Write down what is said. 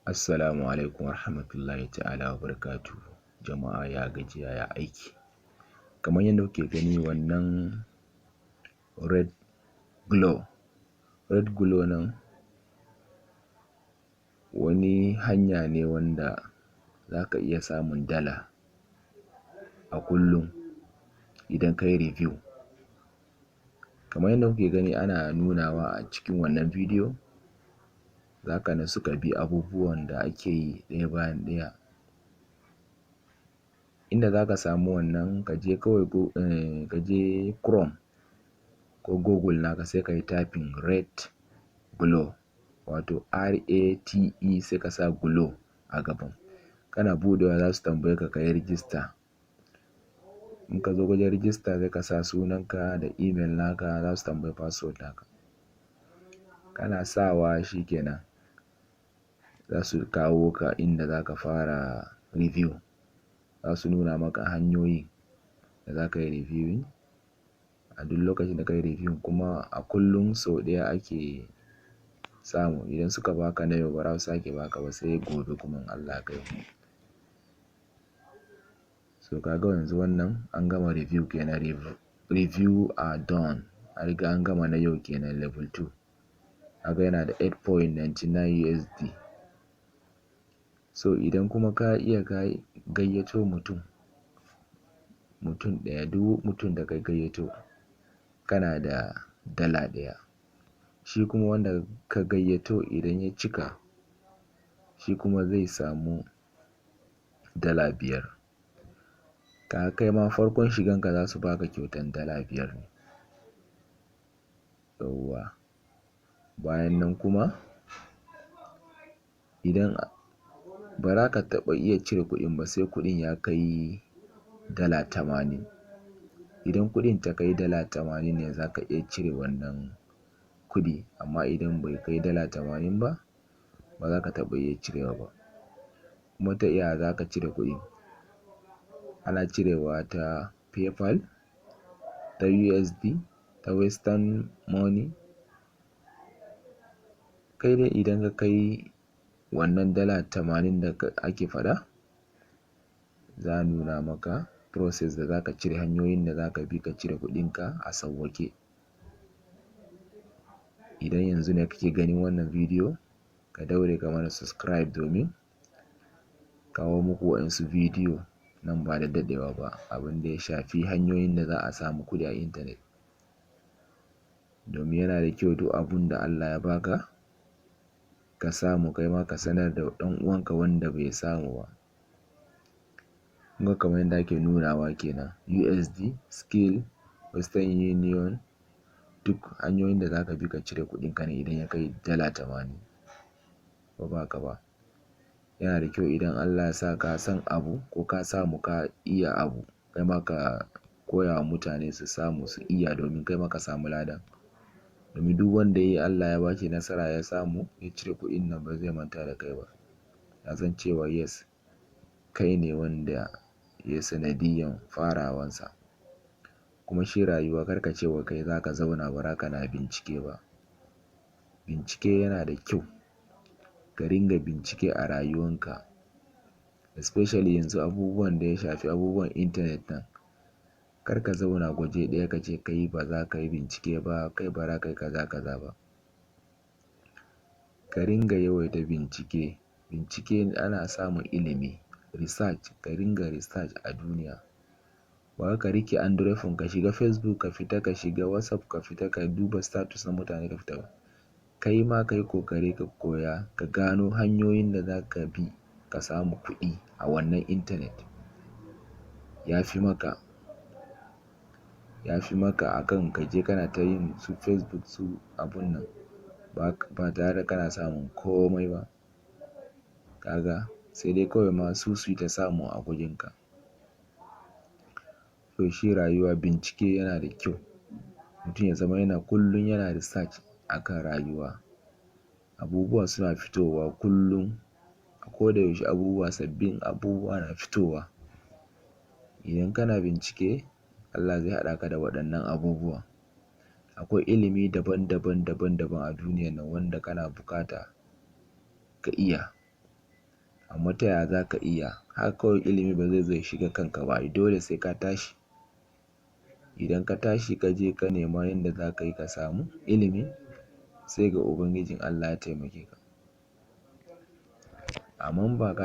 Assalamu alaikum warahmatullahi ta'ala wa barakatuhu. Jama'a, ya gajiya, ya aiki? Kamar yadda kuke gani, wannan Red Glow, Red Glow nan wani hanya ne wanda za ka iya samun dala a kullum idan ka yi review. Kamar yadda kuke gani ana nunawa a cikin wannan bidiyo, za ka natsu ka bi abubuwan da ake yi ɗaya bayan ɗaya. Inda za ka samu wannan, ka je kawai ka je Chrome ko Google naka, sai ka yi typing Rate Glow, wato Rate, sai ka sa Glow a gaban. Kana buɗewa, za su tambaye ka ka yi rijista. In ka zo wajen rijista, sai ka sa sunanka da email naka, za su tambayi password naka. Kana sawa, shi kenan, za su kawo ka inda za ka fara review. Za su nuna maka hanyoyi da za ka yi reviewing a duk lokacin da ka yi review. Kuma a kullum sau ɗaya ake samu. Idan suka baka na yau, ba za su sake baka ba sai gobe kuma in Allah ya kaimu. So ka ga yanzu wannan an gama review kenan, review are done. An riga an gama na yau kenan, level 2. Kaga yana da 8.99 USD. So idan kuma ka iya ka gayyato mutum, mutum ɗaya, duk mutum da ka gayyato kana da $1. Shi kuma wanda ka gayyato, idan ya cika, shi kuma zai samu $5. Kaga kai ma farkon shiganka za su baka kyautan $5 ne. Yauwa. Bayan nan kuma, idan ba za ka taɓa iya cire kuɗin ba sai kuɗin ya kai $80. Idan kuɗin ta kai $80 ne za ka iya cire wannan kuɗi, amma idan bai kai $80 ba, ba za ka taɓa iya cirewa ba. Kuma ta ya za ka cire kuɗi? Ana cirewa ta PayPal, ta USD, ta Western Money. Kai dai idan ka kai wannan $80 da ake faɗa, za a nuna maka process da za ka cire, hanyoyin da za ka bi ka cire kuɗinka a sauwaƙe. Idan yanzu ne kake ganin wannan bidiyo, ka daure ka mana subscribe domin kawo muku waɗansu bidiyo nan ba da daɗewa ba, abin da ya shafi hanyoyin da za a samu kuɗi a intanet. Domin yana da kyau duk abun da Allah ya baka ka samu, kai ma ka sanar da ɗan uwanka wanda bai samu ba. Kun ga kamar yadda ake nunawa kenan, USD, Skrill, Western Union, duk hanyoyin da za ka bi ka cire kuɗinka ne idan ya kai $80. Ko ba haka ba? Yana da kyau idan Allah ya sa ka san abu ko ka samu ka iya abu, kai ma ka koya wa mutane su samu su iya, domin kai ma ka samu ladan. Domin duk wanda ya yi, Allah ya ba shi nasara, ya samu ya cire kuɗin nan, ba zai manta da kai ba. Ya san cewa yes, kai ne wanda ya sanadiyyan farawansa. Kuma shi rayuwa, kar ka ce wa kai za ka zauna ba za ka na bincike ba. Bincike yana da kyau. Ka ringa bincike a rayuwanka, especially yanzu abubuwan da ya shafi abubuwan intanet nan. Kar ka zauna waje ɗaya ka ce kai ba za ka yi bincike ba, kai ba za ka yi kaza kaza ba. Ka ringa yawaita bincike. Bincike ana samun ilimi, research, ka ringa research a duniya. Ba wai ka riƙe Android phone, ka shiga Facebook ka fita, ka shiga WhatsApp ka fita, ka duba status na mutane ka fita ba. Kai ma ka yi ƙoƙari ka koya, ka gano hanyoyin da za ka bi ka samu kuɗi a wannan intanet. Ya fi maka, ya fi maka akan ka je kana ta yin su Facebook, su abun nan, ba tare da kana samun komai ba. Kaga sai dai kawai ma su su yi ta samu a wajenka. To, shi rayuwa, bincike yana da kyau. Mutum ya zama yana kullum yana research akan rayuwa. Abubuwa suna fitowa kullum. A ko da yaushe abubuwa, sabbin abubuwa na fitowa. Idan kana bincike, Allah zai haɗa ka da waɗannan abubuwa. Akwai ilimi daban daban, daban daban a duniyan nan wanda kana bukata ka iya. Amma ta yaya za ka iya? Haka kawai ilimi ba zai zo ya shiga kanka ba, dole sai ka tashi. Idan ka tashi ka je ka nema yanda za ka yi ka samu ilimi, sai ga Ubangijin Allah ya taimake ka. Amma ba ka